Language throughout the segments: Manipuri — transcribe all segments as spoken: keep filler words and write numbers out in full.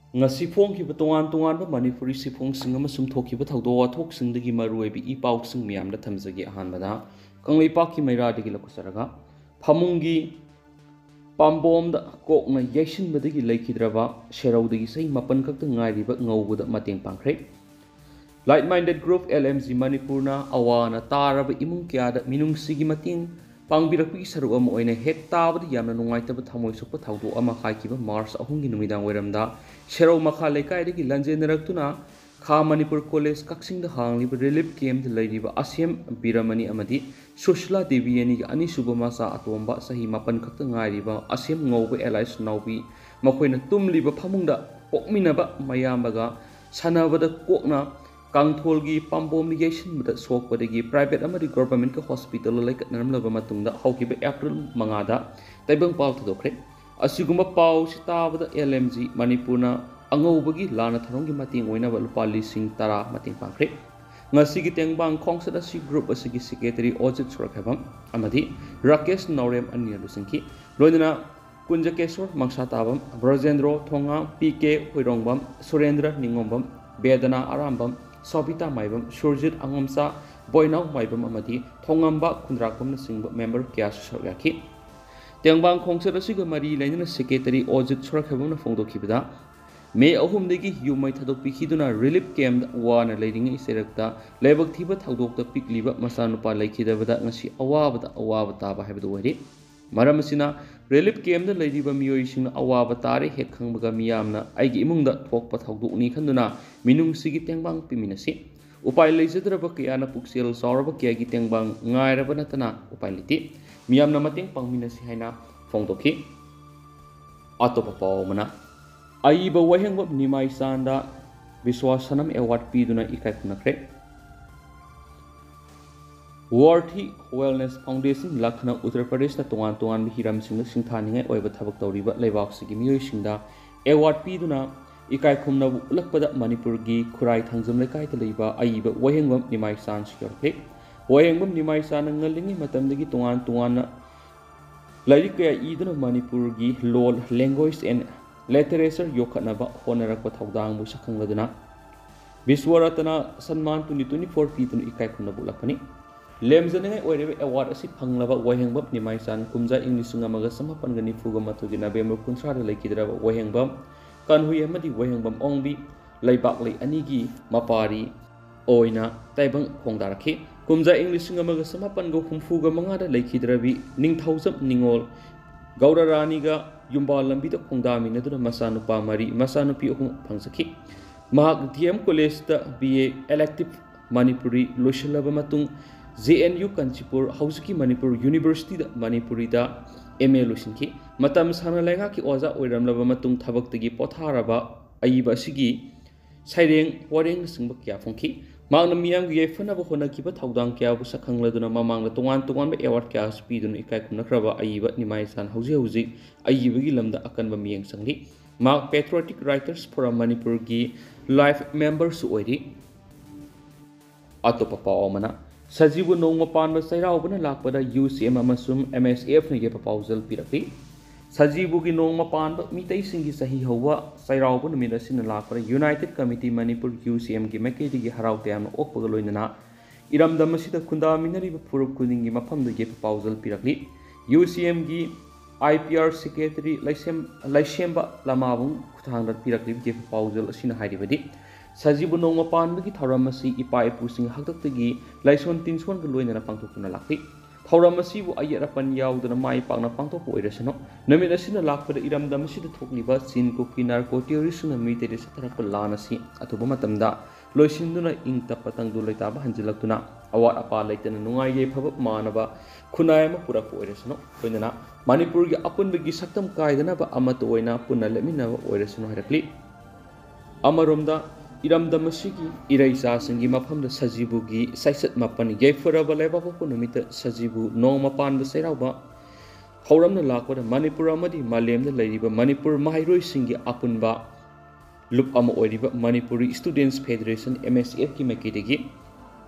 ꯉꯁꯤ ꯐꯣꯡꯈꯤꯕ ꯇꯣꯉꯥꯟ ꯇꯣꯉꯥꯟꯕ ꯃꯅꯤꯄꯨꯔꯤ ꯁꯤꯐꯣꯡꯁꯤꯡ ꯑꯃꯁꯨꯡ ꯊꯣꯛꯈꯤꯕ ꯊꯧꯗꯣꯛ ꯋꯥꯊꯣꯛꯁꯤꯡꯗꯒꯤ ꯃꯔꯨꯑꯣꯏꯕ ꯏ ꯄꯥꯎꯁꯤꯡ ꯃꯌꯥꯝꯗ ꯊꯝꯖꯒꯦ꯫ ꯑꯍꯥꯟꯕꯗ ꯀꯪꯂꯩꯄꯥꯛꯀꯤ ꯃꯩꯔꯥꯗꯒꯤ ꯂꯧꯈꯠꯆꯔꯒ, ꯐꯃꯨꯡꯒꯤ ꯄꯥꯝꯕꯣꯝꯗ ꯀꯣꯛꯅ ꯌꯩꯁꯤꯟꯕꯗꯒꯤ ꯂꯩꯈꯤꯗ꯭ꯔꯕ ꯁꯦꯔꯧꯗꯒꯤ ꯆꯍꯤ ꯃꯥꯄꯟ ꯈꯛꯇ ꯉꯥꯏꯔꯤꯕ ꯉꯧꯕꯗ ꯃꯇꯦꯡ ꯄꯥꯡꯈ꯭ꯔꯦ꯫ Like Minded Group, L M G ꯃꯅꯤꯄꯨꯔꯅ ꯑꯋꯥ ꯑꯅꯥ ꯇꯥꯔꯕ ꯏꯃꯨꯡ ꯀꯌꯥꯗ ꯃꯤꯅꯨꯡꯁꯤꯒꯤ ꯃꯇꯦꯡ ꯄꯥꯡꯕꯤꯔꯛꯄꯒꯤ ꯁꯔꯨꯛ ꯑꯃ ꯑꯣꯏꯅ ꯍꯦꯛ ꯇꯥꯕꯗ ꯌꯥꯝꯅ ꯅꯨꯡꯉꯥꯏꯇꯕ ꯊꯃꯣꯏ ꯁꯣꯛꯄ ꯊꯧꯗꯣꯛ ꯑꯃ ꯍꯥꯏꯈꯤꯕ ꯃꯥꯔꯆ ꯑꯍꯨꯝꯒꯤ ꯅꯨꯃꯤꯗꯥꯡ ꯋꯥꯏꯔꯝꯗ ꯁꯦꯔꯧ ꯃꯈꯥ ꯂꯩꯀꯥꯏꯗꯒꯤ ꯂꯟꯖꯦꯟꯅꯔꯛꯇꯨꯅ ꯈꯥ ꯃꯅꯤꯄꯨꯔ ꯀꯣꯂꯦꯖ ꯀꯛꯆꯤꯡꯗ ꯍꯥꯡꯂꯤꯕ ꯔꯤꯂꯤꯐ ꯀꯦꯝꯞꯇ ꯂꯩꯔꯤꯕ ꯑꯁꯦꯝ ꯕꯤꯔꯃꯅꯤ ꯑꯃꯗꯤ ꯁꯨꯁꯤꯂꯥ ꯗꯦꯕꯤ ꯑꯅꯤꯒꯤ ꯑꯅꯤꯁꯨꯕ ꯃꯆꯥ ꯑꯇꯣꯝꯕ ꯆꯍꯤ ꯃꯥꯄꯟ ꯈꯛꯇ ꯉꯥꯏꯔꯤꯕ ꯑꯁꯦꯝ ꯉꯧꯕ alias ꯅꯥꯎꯕꯤ, ꯃꯈꯣꯏꯅ ꯇꯨꯝꯂꯤꯕ ꯐꯃꯨꯡꯗ ꯄꯣꯛꯃꯤꯟꯅꯕ ꯃꯌꯥꯝꯕꯒ ꯁꯥꯟꯅꯕꯗ ꯀꯣꯛꯅ ꯀꯥꯡꯊꯣꯜꯒꯤ ꯄꯥꯝꯕꯣꯝꯗ ꯌꯩꯁꯤꯟꯕꯗ ꯁꯣꯛꯄꯗꯒꯤ private ꯑꯃꯗꯤ governmentꯀꯤ hospitalꯗ ꯂꯩꯈꯠꯅꯔꯝꯂꯕ ꯃꯇꯨꯡꯗ ꯍꯧꯈꯤꯕ ꯑꯦꯄ꯭ꯔꯤꯜ ꯃꯉꯥꯗ ꯇꯥꯏꯕꯪꯄꯥꯜ ꯊꯧꯗꯣꯛꯈ꯭ꯔꯦ꯫ ꯑꯁꯤꯒꯨꯝꯕ ꯄꯥꯎ ꯑꯁꯤ ꯇꯥꯕꯗ L M G ꯃꯅꯤꯄꯨꯔꯅ ꯑꯉꯧꯕꯒꯤ ꯂꯥꯟꯅ ꯊꯧꯔꯝꯒꯤ ꯃꯇꯦꯡ ꯑꯣꯏꯅꯕ ꯂꯨꯄꯥ ꯂꯤꯁꯤꯡ ꯇꯔꯥ ꯃꯇꯦꯡ ꯄꯥꯡꯈ꯭ꯔꯦ꯫ ꯉꯁꯤꯒꯤ ꯇꯦꯡꯕꯥꯡ ꯈꯣꯡꯆꯠ ꯑꯁꯤ group ꯑꯁꯤꯒꯤ secretary ꯑꯣꯖꯤꯠ ꯁꯣꯔꯛꯈꯦꯕꯝ ꯑꯃꯗꯤ ꯔꯥꯀꯦꯁ ꯅꯥꯎꯔꯦꯝ ꯑꯅꯤꯅ ꯂꯨꯆꯤꯡꯈꯤ꯫ ꯂꯣꯏꯅꯅ ꯀꯨꯟꯖꯀꯦꯁꯣꯔ ꯃꯪꯁꯥꯇꯥꯕꯝ, ꯕ꯭ꯔꯖꯦꯟꯗ꯭ꯔꯣ ꯊꯣꯉꯥꯝ, ꯄꯤ ꯀꯦ ꯍꯨꯏꯔꯣꯡꯕꯝ, ꯁꯨꯔꯦꯟꯗ꯭ꯔ ꯅꯤꯉꯣꯝꯕꯝ, ꯕꯦꯗꯅꯥ ꯑꯔꯥꯝꯕꯝ, ꯁꯣꯕꯤꯇꯥ ꯃꯥꯏꯕꯝ, ꯁꯨꯔꯖꯤꯠ ꯑꯉꯣꯝꯆꯥ, ꯕꯣꯏꯅꯥꯎ ꯃꯥꯏꯕꯝ ꯑꯃꯗꯤ ꯊꯣꯉꯝꯕ ꯈꯨꯟꯗ꯭ꯔꯥꯛꯄꯝꯅꯆꯤꯡꯕ member ꯀꯌꯥꯁꯨ ꯁꯔꯨꯛ ꯌꯥꯈꯤ꯫ ꯇꯦꯡꯕꯥꯡ ꯈꯣꯡꯆꯠ ꯑꯁꯤꯒ ꯃꯔꯤ ꯂꯩꯅꯅ secretary ꯑꯣꯖꯤꯠ ꯁꯣꯔꯛꯈꯦꯕꯝꯅ ꯐꯣꯡꯗꯣꯛꯈꯤꯕꯗ, ꯃꯦ ꯑꯍꯨꯝꯗꯒꯤ ꯌꯨꯝ ꯃꯩ ꯊꯥꯗꯣꯛꯄꯤꯈꯤꯗꯨꯅ ꯔꯤꯂꯤꯐ ꯀꯦꯝꯞꯇ ꯋꯥꯅ ꯂꯩꯔꯤꯉꯩ ꯆꯩꯔꯛꯇ ꯂꯥꯏꯕꯛ ꯊꯤꯕ ꯊꯧꯗꯣꯛꯇ ꯄꯤꯛꯂꯤꯕ ꯃꯆꯥꯅꯨꯄꯥ ꯂꯩꯈꯤꯗꯕꯗ ꯉꯁꯤ ꯑꯋꯥꯕꯗ ꯑꯋꯥꯕ ꯇꯥꯕ ꯍꯥꯏꯕꯗꯨ ꯑꯣꯏꯔꯤ꯫ ꯃꯔꯝ ꯑꯁꯤꯅ ꯔꯤꯂꯤꯐ ꯀꯦꯝꯞꯇ ꯂꯩꯔꯤꯕ ꯃꯤꯑꯣꯏꯁꯤꯡꯅ ꯑꯋꯥꯕ ꯇꯥꯔꯦ ꯍꯦꯛ ꯈꯪꯕꯒ ꯃꯤꯌꯥꯝꯅ ꯑꯩꯒꯤ ꯏꯃꯨꯡꯗ ꯊꯣꯛꯄ ꯊꯧꯗꯣꯛꯅꯤ ꯈꯟꯗꯨꯅ ꯃꯤꯅꯨꯡꯁꯤꯒꯤ ꯇꯦꯡꯕꯥꯡ ꯄꯤꯃꯤꯟꯅꯁꯤ꯫ ꯎꯄꯥꯏ ꯂꯩꯖꯗ꯭ꯔꯕ ꯀꯌꯥꯅ ꯄꯨꯛꯆꯦꯜ ꯆꯥꯎꯔꯕ ꯀꯌꯥꯒꯤ ꯇꯦꯡꯕꯥꯡ ꯉꯥꯏꯔꯕ ꯅꯠꯇꯅ ꯎꯄꯥꯏ ꯂꯩꯇꯦ꯫ ꯃꯤꯌꯥꯝꯅ ꯃꯇꯦꯡ ꯄꯥꯡꯃꯤꯟꯅꯁꯤ ꯍꯥꯏꯅ ꯐꯣꯡꯗꯣꯛꯈꯤ꯫ ꯑꯇꯣꯞꯄ ꯄꯥꯎ ꯑꯃꯅ, ꯑꯏꯕ ꯋꯥꯍꯦꯡꯕꯝ ꯅꯤꯃꯥꯏꯆꯥꯟꯗ ꯕꯤꯁ꯭ꯋꯥꯁꯅꯝ award ꯄꯤꯗꯨꯅ ꯏꯀꯥꯏ ꯈꯨꯝꯅꯈ꯭ꯔꯦ꯫ Worthy Wellness Foundation Lucknow Uttar ꯄ꯭ꯔꯗꯦꯁꯇ ꯇꯣꯉꯥꯟ ꯇꯣꯉꯥꯟꯕ ꯍꯤꯔꯝꯁꯤꯡꯗ ꯁꯤꯡꯊꯥꯅꯤꯡꯉꯥꯏ ꯑꯣꯏꯕ ꯊꯕꯛ ꯇꯧꯔꯤꯕ ꯂꯩꯕꯥꯛꯁꯤꯒꯤ ꯃꯤꯑꯣꯏꯁꯤꯡꯗ award ꯄꯤꯗꯨꯅ ꯏꯀꯥꯏ ꯈꯨꯝꯅꯕ ꯎꯠꯂꯛꯄꯗ ꯃꯅꯤꯄꯨꯔꯒꯤ ꯈꯨꯔꯥꯏ ꯊꯥꯡꯖꯝ ꯂꯩꯀꯥꯏꯗ ꯂꯩꯕ ꯑꯏꯕ ꯋꯥꯍꯦꯡꯕꯝ ꯅꯤꯃꯥꯏꯆꯥꯟꯁꯨ ꯌꯥꯎꯔꯛꯈꯤ꯫ ꯋꯥꯍꯦꯡꯕꯝ ꯅꯤꯃꯥꯏꯆꯥꯟꯅ ꯉꯜꯂꯤꯉꯩ ꯃꯇꯝꯗꯒꯤ ꯇꯣꯉꯥꯟ ꯇꯣꯉꯥꯟꯅ ꯂꯥꯏꯔꯤꯛ ꯀꯌꯥ ꯏꯗꯨꯅ ꯃꯅꯤꯄꯨꯔꯒꯤ ꯂꯣꯜ, language and ꯂꯤꯇꯔꯦꯆꯔ ꯌꯣꯛꯈꯠꯅꯕ ꯍꯣꯠꯅꯔꯛꯄ ꯊꯧꯗꯥꯡꯕꯨ ꯁꯛꯈꯪꯂꯗꯨꯅ ꯕꯤꯁ꯭ꯋ ꯔꯇꯅ ꯁꯟꯃꯥꯟ twenty twenty-four ꯄꯤꯗꯨꯅ ꯏꯀꯥꯏ ꯈꯨꯝꯅꯕ ꯎꯠꯂꯛꯄꯅꯤ꯫ ꯂꯦꯝꯖꯅꯤꯡꯉꯥꯏ ꯑꯣꯏꯔꯤꯕ ꯑꯦꯋꯥꯔꯗ ꯑꯁꯤ ꯐꯪꯂꯕ ꯋꯥꯍꯦꯡꯕꯝ ꯅꯤꯃꯥꯏꯆꯥꯟ ꯀꯨꯝꯖꯥ ꯏꯪ ꯂꯤꯁꯤꯡ ꯑꯃꯒ ꯆꯥꯃꯥꯄꯟꯒ ꯅꯤꯐꯨꯒ ꯃꯥꯊꯣꯏꯒꯤ ꯅꯕꯦꯝꯕꯔ ꯀꯨꯟꯊ꯭ꯔꯥꯗ ꯂꯩꯈꯤꯗ꯭ꯔꯕ ꯋꯥꯍꯦꯡꯕꯝ ꯀꯥꯟꯍꯨꯏ ꯑꯃꯗꯤ ꯋꯥꯍꯦꯡꯕꯝ ꯑꯣꯡꯕꯤ ꯂꯩꯕꯥꯛꯂꯩ ꯑꯅꯤꯒꯤ ꯃꯄꯥꯔꯤ ꯑꯣꯏꯅ ꯇꯥꯏꯕꯪ ꯈꯣꯡꯗꯥꯔꯛꯈꯤ꯫ ꯀꯨꯝꯖꯥ ꯏꯪ ꯂꯤꯁꯤꯡ ꯑꯃꯒ ꯆꯥꯃꯥꯄꯟꯒ ꯍꯨꯝꯐꯨꯒ ꯃꯉꯥꯗ ꯂꯩꯈꯤꯗ꯭ꯔꯕꯤ ꯅꯤꯡꯊꯧꯖꯝ ꯅꯤꯉꯣꯜ ꯒꯧꯔ ꯔꯥꯅꯤꯒ ꯌꯨꯝꯕꯥꯜ ꯂꯝꯕꯤꯗ ꯈꯣꯡꯗꯥꯃꯤꯟꯅꯗꯨꯅ ꯃꯆꯥꯅꯨꯄꯥ ꯃꯔꯤ, ꯃꯆꯥꯅꯨꯄꯤ ꯑꯍꯨꯝ ꯐꯪꯖꯈꯤ꯫ ꯃꯍꯥꯛ ꯗꯤ ꯑꯦꯝ ꯀꯣꯂꯦꯖꯇ ꯕꯤ ꯑꯦ ꯏꯂꯦꯛꯇꯤꯚ ꯃꯅꯤꯄꯨꯔꯤ ꯂꯣꯏꯁꯤꯜꯂꯕ ꯃꯇꯨꯡ, ꯖꯦ ꯑꯦꯟ ꯌꯨ ꯀꯥꯟꯆꯤꯄꯨꯔ, ꯍꯧꯖꯤꯛꯀꯤ ꯃꯅꯤꯄꯨꯔ ꯌꯨꯅꯤꯚꯔꯁꯤꯇꯤꯗ ꯃꯅꯤꯄꯨꯔꯤꯗ ꯑꯦꯝ ꯑꯦ ꯂꯣꯏꯁꯤꯟꯈꯤ꯫ ꯃꯇꯝ ꯁꯥꯡꯅ ꯂꯩꯉꯥꯛꯀꯤ ꯑꯣꯖꯥ ꯑꯣꯏꯔꯝꯂꯕ ꯃꯇꯨꯡ, ꯊꯕꯛꯇꯒꯤ ꯄꯣꯊꯥꯔꯕ ꯑꯏꯕ ꯑꯁꯤꯒꯤ ꯁꯩꯔꯦꯡ, ꯋꯥꯔꯦꯡꯅꯆꯤꯡꯕ ꯀꯌꯥ ꯐꯣꯡꯈꯤ꯫ ꯃꯍꯥꯛꯅ ꯃꯤꯌꯥꯝꯒꯤ ꯌꯥꯏꯐꯅꯕ ꯍꯣꯠꯅꯈꯤꯕ ꯊꯧꯗꯥꯡ ꯀꯌꯥꯕꯨ ꯁꯛꯈꯪꯂꯗꯨꯅ ꯃꯃꯥꯡꯗ ꯇꯣꯉꯥꯟ ꯇꯣꯉꯥꯟꯕ ꯑꯦꯋꯥꯔꯗ ꯀꯌꯥꯁꯨ ꯄꯤꯗꯨꯅ ꯏꯀꯥꯏ ꯈꯨꯝꯅꯈ꯭ꯔꯕ ꯑꯏꯕ ꯅꯤꯃꯥꯏꯆꯥꯟ ꯍꯧꯖꯤꯛ ꯍꯧꯖꯤꯛ ꯑꯏꯕꯒꯤ ꯂꯝꯗ ꯑꯀꯟꯕ ꯃꯤꯠꯌꯦꯡ ꯆꯪꯂꯤ꯫ ꯃꯍꯥꯛ Patriotic Writers Forum ꯃꯅꯤꯄꯨꯔꯒꯤ ꯂꯥꯏꯐ ꯃꯦꯝꯕꯔꯁꯨ ꯑꯣꯏꯔꯤ꯫ ꯑꯇꯣꯞꯄ ꯄꯥꯎ ꯑꯃꯅ, ꯁꯖꯤꯕꯨ ꯅꯣꯡꯃ ꯄꯥꯟꯕ ꯆꯩꯔꯥꯎꯕꯅ ꯂꯥꯛꯄꯗ ꯌꯨ ꯁꯤ ꯑꯦꯝ ꯑꯃꯁꯨꯡ ꯑꯦꯝ ꯑꯦꯁ ꯑꯦꯐꯅ ꯌꯥꯏꯐ ꯄꯥꯎꯖꯦꯜ ꯄꯤꯔꯛꯂꯤ꯫ ꯁꯖꯤꯕꯨꯒꯤ ꯅꯣꯡꯃ ꯄꯥꯟꯕ ꯃꯤꯇꯩꯁꯤꯡꯒꯤ ꯆꯍꯤ ꯍꯧꯕ ꯆꯩꯔꯥꯎꯕ ꯅꯨꯃꯤꯠ ꯑꯁꯤꯅ ꯂꯥꯛꯄꯗ United Committee ꯃꯅꯤꯄꯨꯔ, ꯌꯨ ꯁꯤ ꯑꯦꯝꯒꯤ ꯃꯥꯏꯀꯩꯗꯒꯤ ꯍꯔꯥꯎ ꯇꯌꯥꯝꯅ ꯑꯣꯛꯄꯒ ꯂꯣꯏꯅꯅ ꯏꯔꯝꯗꯝ ꯑꯁꯤꯗ ꯈꯨꯟꯗꯥꯃꯤꯟꯅꯔꯤꯕ ꯐꯨꯔꯨꯞ ꯈꯨꯗꯤꯡꯒꯤ ꯃꯐꯝꯗ ꯌꯥꯏꯐ ꯄꯥꯎꯖꯦꯜ ꯄꯤꯔꯛꯂꯤ꯫ ꯌꯨ ꯁꯤ ꯑꯦꯝꯒꯤ ꯑꯥꯏ ꯄꯤ ꯑꯥꯔ ꯁꯦꯀ꯭ꯔꯦꯇꯔꯤ ꯂꯩꯁꯦꯝ-, ꯂꯩꯁꯦꯝꯕ ꯂꯃꯥꯕꯝ ꯈꯨꯠꯊꯥꯡꯗ ꯄꯤꯔꯛꯂꯤꯕ ꯌꯥꯏꯐ ꯄꯥꯎꯖꯦꯜ ꯑꯁꯤꯅ ꯍꯥꯏꯔꯤꯕꯗꯤ, ꯁꯖꯤꯕꯨ ꯅꯣꯡꯃ ꯄꯥꯟꯕꯒꯤ ꯊꯧꯔꯝ ꯑꯁꯤ ꯏꯄꯥ ꯏꯄꯨꯁꯤꯡ ꯍꯥꯛꯇꯛꯇꯒꯤ ꯂꯥꯏꯁꯣꯟ ꯇꯤꯟꯁꯣꯟꯒ ꯂꯣꯏꯅꯅ ꯄꯥꯡꯊꯣꯛꯇꯨꯅ ꯂꯥꯛꯂꯤ꯫ ꯊꯧꯔꯝ ꯑꯁꯤꯕꯨ ꯑꯌꯦꯠ ꯑꯄꯟ ꯌꯥꯎꯗꯅ ꯃꯥꯏ ꯄꯥꯛꯅ ꯄꯥꯡꯊꯣꯛꯄ ꯑꯣꯏꯔꯁꯅꯨ꯫ ꯅꯨꯃꯤꯠ ꯑꯁꯤꯅ ꯂꯥꯛꯄꯗ ꯏꯔꯝꯗꯝ ꯑꯁꯤꯗ ꯊꯣꯛꯂꯤꯕ ꯆꯤꯟ ꯀꯨꯀꯤ ꯅꯥꯔꯀꯣ ꯇꯦꯔꯣꯔꯤꯁꯁꯤꯡꯅ ꯃꯤ ꯇꯔꯦꯠ ꯆꯠꯊꯔꯛꯄ ꯂꯥꯟ ꯑꯁꯤ ꯑꯊꯨꯕ ꯃꯇꯝꯗ ꯂꯣꯏꯁꯤꯟꯗꯨꯅ ꯏꯪ ꯇꯞꯄ ꯇꯪꯗꯨ ꯂꯩꯇꯥꯕ ꯍꯟꯖꯤꯜꯂꯛꯇꯨꯅ ꯑꯋꯥꯠ ꯑꯄꯥ ꯂꯩꯇꯅ ꯅꯨꯡꯉꯥꯏ ꯌꯥꯏꯐꯕ ꯃꯥꯟꯅꯕ ꯈꯨꯟꯅꯥꯏ ꯑꯃ ꯄꯨꯔꯛꯄ ꯑꯣꯏꯔꯁꯅꯨ꯫ ꯂꯣꯏꯅꯅ ꯃꯅꯤꯄꯨꯔꯒꯤ ꯑꯄꯨꯟꯕꯒꯤ ꯁꯛꯇꯝ ꯀꯥꯏꯗꯅꯕ ꯑꯃꯠꯇ ꯑꯣꯏꯅ ꯄꯨꯟꯅ ꯂꯦꯞꯃꯤꯟꯅꯕ ꯑꯣꯏꯔꯁꯅꯨ ꯍꯥꯏꯔꯛꯂꯤ꯫ ꯑꯃꯔꯣꯝꯗ ꯏꯔꯝꯗꯝ ꯑꯁꯤꯒꯤ ꯏꯔꯩꯆꯥꯁꯤꯡꯒꯤ ꯃꯐꯝꯗ ꯁꯖꯤꯕꯨꯒꯤ ꯆꯩꯆꯠ ꯃꯥꯄꯟ ꯌꯥꯏꯐꯔꯕ ꯂꯩꯕꯥꯛꯄꯣꯛꯄ ꯅꯨꯃꯤꯠꯇ ꯁꯖꯤꯕꯨ ꯅꯣꯡꯃ ꯄꯥꯟꯕ ꯆꯩꯔꯥꯎꯕ ꯊꯧꯔꯝꯅ ꯂꯥꯛꯄꯗ ꯃꯅꯤꯄꯨꯔ ꯑꯃꯗꯤ ꯃꯥꯂꯦꯝꯗ ꯂꯩꯔꯤꯕ ꯃꯅꯤꯄꯨꯔ ꯃꯍꯩꯔꯣꯏꯁꯤꯡꯒꯤ ꯑꯄꯨꯟꯕ ꯂꯨꯞ ꯑꯃ ꯑꯣꯏꯔꯤꯕ Manipuri Students Federation, M S F ꯀꯤ ꯃꯥꯏꯀꯩꯗꯒꯤ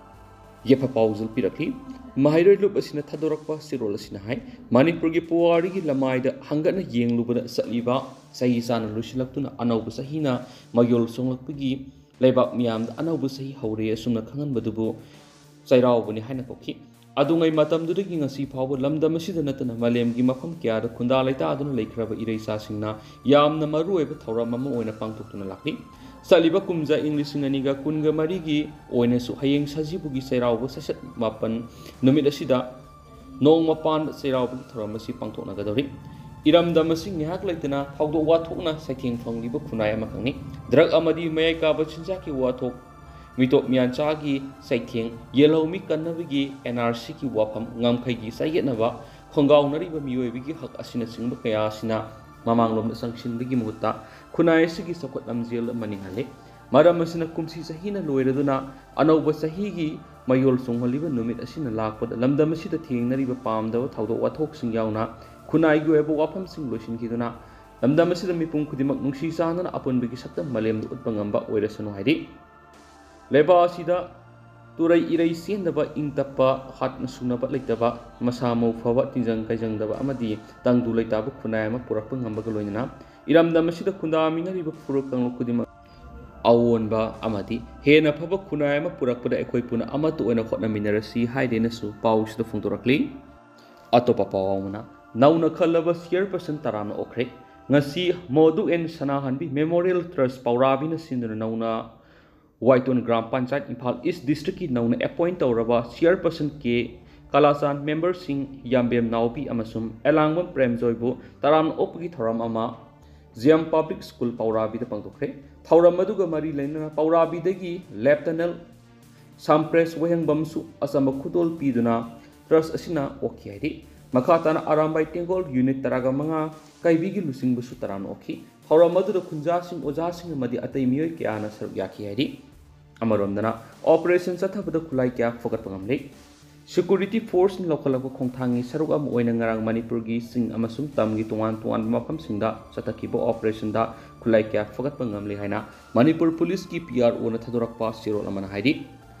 ꯌꯥꯏꯐ ꯄꯥꯎꯖꯦꯜ ꯄꯤꯔꯛꯂꯤ꯫ ꯃꯍꯩꯔꯣꯏ ꯂꯨꯞ ꯑꯁꯤꯅ ꯊꯥꯗꯣꯔꯛꯄ ꯆꯦꯔꯣꯜ ꯑꯁꯤꯅ ꯍꯥꯏ, ꯃꯅꯤꯄꯨꯔꯒꯤ ꯄꯨꯋꯥꯔꯤꯒꯤ ꯂꯃꯥꯏꯗ ꯍꯪꯒꯠꯅ ꯌꯦꯡꯂꯨꯕꯗ ꯆꯠꯂꯤꯕ ꯆꯍꯤ ꯆꯥꯅ ꯂꯣꯏꯁꯤꯜꯂꯛꯇꯨꯅ ꯑꯅꯧꯕ ꯆꯍꯤꯅ ꯃꯌꯣꯜ ꯆꯣꯡꯂꯛꯄꯒꯤ ꯂꯩꯕꯥꯛ ꯃꯤꯌꯥꯝꯗ ꯑꯅꯧꯕ ꯆꯍꯤ ꯍꯧꯔꯦ ꯑꯁꯨꯝꯅ ꯈꯪꯍꯟꯕꯗꯨꯕꯨ ꯆꯩꯔꯥꯎꯕꯅꯤ ꯍꯥꯏꯅ ꯀꯧꯈꯤ꯫ ꯑꯗꯨꯉꯩ ꯃꯇꯝꯗꯨꯗꯒꯤ ꯉꯁꯤ ꯐꯥꯎꯕ ꯂꯝꯗꯝ ꯑꯁꯤꯗ ꯅꯠꯇꯅ ꯃꯥꯂꯦꯝꯒꯤ ꯃꯐꯝ ꯀꯌꯥꯗ ꯈꯨꯟꯗꯥ ꯂꯩꯇꯥꯗꯨꯅ ꯂꯩꯈ꯭ꯔꯕ ꯏꯔꯩꯆꯥꯁꯤꯡꯅ ꯌꯥꯝꯅ ꯃꯔꯨꯑꯣꯏꯕ ꯊꯧꯔꯝ ꯑꯃ ꯑꯣꯏꯅ ꯄꯥꯡꯊꯣꯛꯇꯨꯅ ꯂꯥꯛꯂꯤ꯫ ꯆꯠꯂꯤꯕ ꯀꯨꯝꯖꯥ ꯏꯪ ꯂꯤꯁꯤꯡ ꯑꯅꯤꯒ ꯀꯨꯟꯒ ꯃꯔꯤꯒꯤ ꯑꯣꯏꯅꯁꯨ ꯍꯌꯦꯡ ꯁꯖꯤꯕꯨꯒꯤ ꯆꯩꯔꯥꯎꯕ ꯆꯩꯆꯠ ꯃꯥꯄꯟ ꯅꯨꯃꯤꯠ ꯑꯁꯤꯗ ꯅꯣꯡꯃ ꯄꯥꯟꯕ ꯆꯩꯔꯥꯎꯕꯒꯤ ꯊꯧꯔꯝ ꯑꯁꯤ ꯄꯥꯡꯊꯣꯛꯅꯒꯗꯧꯔꯤ꯫ ꯏꯔꯝꯗꯝ ꯑꯁꯤ ꯉꯥꯏꯍꯥꯛ ꯂꯩꯇꯅ ꯊꯧꯗꯣꯛ ꯋꯥꯊꯣꯛꯅ ꯆꯩꯊꯦꯡ ꯐꯪꯂꯤꯕ ꯈꯨꯟꯅꯥꯏ ꯑꯃꯈꯛꯅꯤ꯫ ꯗ꯭ꯔꯒ ꯑꯃꯗꯤ ꯃꯌꯥꯏ ꯀꯥꯕ ꯆꯤꯟꯖꯥꯛꯀꯤ ꯋꯥꯊꯣꯛ, ꯃꯤꯇꯣꯞ ꯃꯤꯌꯥꯟꯆꯥꯒꯤ ꯆꯩꯊꯦꯡ, ꯌꯦꯜꯍꯧꯃꯤ ꯀꯟꯅꯕꯒꯤ ꯑꯦꯟ ꯑꯥꯔ ꯁꯤꯒꯤ ꯋꯥꯐꯝ, ꯉꯝꯈꯩꯒꯤ ꯆꯌꯦꯠꯅꯕ, ꯈꯣꯡꯒꯥꯎꯅꯔꯤꯕ ꯃꯤꯑꯣꯏꯕꯒꯤ ꯍꯛ ꯑꯁꯤꯅꯆꯤꯡꯕ ꯀꯌꯥ ꯑꯁꯤꯅ ꯃꯃꯥꯡꯂꯣꯝꯗ ꯆꯪꯁꯤꯟꯕꯒꯤ ꯃꯍꯨꯠꯇ ꯈꯨꯟꯅꯥꯏ ꯑꯁꯤꯒꯤ ꯆꯥꯎꯈꯠ ꯂꯝꯖꯦꯜ ꯑꯃ ꯅꯤꯡꯍꯜꯂꯤ꯫ ꯃꯔꯝ ꯑꯁꯤꯅ ꯀꯨꯝꯁꯤ ꯆꯍꯤꯅ ꯂꯣꯏꯔꯗꯨꯅ ꯑꯅꯧꯕ ꯆꯍꯤꯒꯤ ꯃꯌꯣꯜ ꯆꯣꯡꯍꯜꯂꯤꯕ ꯅꯨꯃꯤꯠ ꯑꯁꯤꯅ ꯂꯥꯛꯄꯗ ꯂꯝꯗꯝ ꯑꯁꯤꯗ ꯊꯦꯡꯅꯔꯤꯕ ꯄꯥꯝꯗꯕ ꯊꯧꯗꯣꯛ ꯋꯥꯊꯣꯛꯁꯤꯡ ꯌꯥꯎꯅ ꯈꯨꯟꯅꯥꯏꯒꯤ ꯑꯣꯏꯕ ꯋꯥꯐꯝꯁꯤꯡ ꯂꯣꯏꯁꯤꯟꯈꯤꯗꯨꯅ ꯂꯝꯗꯝ ꯑꯁꯤꯗ ꯃꯤꯄꯨꯝ ꯈꯨꯗꯤꯡꯃꯛ ꯅꯨꯡꯁꯤ ꯆꯥꯟꯅꯅ ꯑꯄꯨꯟꯕꯒꯤ ꯁꯛꯇꯝ ꯃꯥꯂꯦꯝꯗ ꯎꯠꯄ ꯉꯝꯕ ꯑꯣꯏꯔꯁꯅꯨ ꯍꯥꯏꯔꯤ꯫ ꯂꯩꯕꯥꯛ ꯑꯁꯤꯗ ꯇꯨꯔꯩ ꯏꯔꯩ ꯆꯦꯟꯗꯕ, ꯏꯪ ꯇꯞꯄ, ꯍꯥꯠꯅ ꯁꯨꯅꯕ ꯂꯩꯇꯕ, ꯃꯁꯥ ꯃꯎ ꯐꯕ, ꯇꯤꯟꯖꯪ ꯀꯥꯏꯖꯪꯗꯕ ꯑꯃꯗꯤ ꯇꯪꯗꯨ ꯂꯩꯇꯥꯕ ꯈꯨꯟꯅꯥꯏ ꯑꯃ ꯄꯨꯔꯛꯄ ꯉꯝꯕꯒ ꯂꯣꯏꯅꯅ ꯏꯔꯝꯗꯝ ꯑꯁꯤꯗ ꯈꯨꯟꯗꯥꯃꯤꯟꯅꯔꯤꯕ ꯐꯨꯔꯨꯞ ꯀꯥꯡꯂꯨꯞ ꯈꯨꯗꯤꯡꯃꯛ ꯑꯑꯣꯟꯕ ꯑꯃꯗꯤ ꯍꯦꯟꯅ ꯐꯕ ꯈꯨꯟꯅꯥꯏ ꯑꯃ ꯄꯨꯔꯛꯄꯗ ꯑꯩꯈꯣꯏ ꯄꯨꯟꯅ ꯑꯃꯠꯇ ꯑꯣꯏꯅ ꯍꯣꯠꯅꯃꯤꯟꯅꯔꯁꯤ ꯍꯥꯏꯗꯦꯅꯁꯨ ꯄꯥꯎꯁꯤꯗ ꯐꯣꯡꯗꯣꯔꯛꯂꯤ꯫ ꯑꯇꯣꯞꯄ ꯄꯥꯎ ꯑꯃꯅ, ꯅꯧꯅ ꯈꯜꯂꯕ ꯆꯤꯌꯔꯄꯔꯁꯟ ꯇꯔꯥꯝꯅ ꯑꯣꯛꯈ꯭ꯔꯦ꯫ ꯉꯁꯤ ꯃꯣꯗꯨ ꯑꯦꯟ ꯁꯅꯥꯍꯟꯕꯤ ꯃꯦꯃꯣꯔꯤꯌꯦꯜ ꯇ꯭ꯔꯁ ꯄꯥꯎꯔꯥꯕꯤꯅ ꯁꯤꯟꯗꯨꯅ ꯅꯧꯅ ꯋꯥꯏꯇꯣꯟ ꯒ꯭ꯔꯥꯝ ꯄꯟꯆꯥꯌꯠ, ꯏꯝꯐꯥꯜ ꯏꯁ ꯗꯤꯁꯇ꯭ꯔꯤꯛꯀꯤ ꯅꯧꯅ ꯑꯦꯄꯣꯏꯟ ꯇꯧꯔꯕ ꯆꯤꯌꯔꯄꯔꯁꯟ ꯀꯦ ꯀꯂꯥꯆꯥꯟ, ꯃꯦꯝꯕꯔꯁꯤꯡ ꯌꯥꯝꯕꯦꯝ ꯅꯥꯎꯕꯤ ꯑꯃꯁꯨꯡ ꯑꯦꯂꯥꯡꯕꯝ ꯄ꯭ꯔꯦꯝꯖꯣꯏꯕꯨ ꯇꯔꯥꯝꯅ ꯑꯣꯛꯄꯒꯤ ꯊꯧꯔꯝ ꯑꯃ ꯖꯤ ꯑꯦꯝ ꯄꯕ꯭ꯂꯤꯛ ꯁ꯭ꯀꯨꯜ ꯄꯥꯎꯔꯥꯕꯤꯗ ꯄꯥꯡꯊꯣꯛꯈ꯭ꯔꯦ꯫ ꯊꯧꯔꯝ ꯑꯗꯨꯒ ꯃꯔꯤ ꯂꯩꯅꯅ ꯄꯥꯎꯔꯥꯕꯤꯗꯒꯤ ꯂꯦꯞꯇꯅꯦꯟ ꯁꯥꯝꯄ꯭ꯔꯦꯁ ꯋꯥꯍꯦꯡꯕꯝꯁꯨ ꯑꯆꯝꯕ ꯈꯨꯗꯣꯜ ꯄꯤꯗꯨꯅ ꯇ꯭ꯔꯁ ꯑꯁꯤꯅ ꯑꯣꯛꯈꯤ ꯍꯥꯏꯔꯤ꯫ ꯃꯈꯥ ꯇꯥꯅ ꯑꯔꯥꯝꯕꯥꯏ ꯇꯦꯡꯒꯣꯜ ꯌꯨꯅꯤꯠ ꯇꯔꯥꯒ ꯃꯉꯥ ꯀꯩꯕꯤꯒꯤ ꯂꯨꯆꯤꯡꯕꯁꯨ ꯇꯔꯥꯝꯅ ꯑꯣꯛꯈꯤ꯫ ꯊꯧꯔꯝ ꯑꯗꯨꯗ ꯈꯨꯟꯖꯥꯁꯤꯡ, ꯑꯣꯖꯥꯁꯤꯡ ꯑꯃꯗꯤ ꯑꯇꯩ ꯃꯤꯑꯣꯏ ꯀꯌꯥꯅ ꯁꯔꯨꯛ ꯌꯥꯈꯤ ꯍꯥꯏꯔꯤ꯫ ꯑꯃꯔꯣꯝꯗꯅ, ꯑꯣꯄꯔꯦꯁꯟ ꯆꯠꯊꯕꯗ ꯈꯨꯠꯂꯥꯏ ꯀꯌꯥ ꯐꯨꯒꯠꯄ ꯉꯝꯂꯤ꯫ ꯁꯦꯀ꯭ꯌꯨꯔꯤꯇꯤ ꯐꯣꯔꯁꯅ ꯂꯧꯈꯠꯂꯛꯄ ꯈꯣꯡꯊꯥꯡꯒꯤ ꯁꯔꯨꯛ ꯑꯃ ꯑꯣꯏꯅ ꯉꯔꯥꯡ ꯃꯅꯤꯄꯨꯔꯒꯤ ꯆꯤꯡ ꯑꯃꯁꯨꯡ ꯇꯝꯒꯤ ꯇꯣꯉꯥꯟ ꯇꯣꯉꯥꯟꯕ ꯃꯐꯝꯁꯤꯡꯗ ꯆꯠꯊꯈꯤꯕ ꯑꯣꯄꯔꯦꯁꯟꯗ ꯈꯨꯠꯂꯥꯏ ꯀꯌꯥ ꯐꯨꯒꯠꯄ ꯉꯝꯂꯦ ꯍꯥꯏꯅ ꯃꯅꯤꯄꯨꯔ ꯄꯨꯂꯤꯁꯀꯤ ꯄꯤ ꯑꯥꯔ ꯑꯣꯅ ꯊꯥꯗꯣꯔꯛꯄ ꯆꯦꯔꯣꯜ ꯑꯃꯅ ꯍꯥꯏꯔꯤ꯫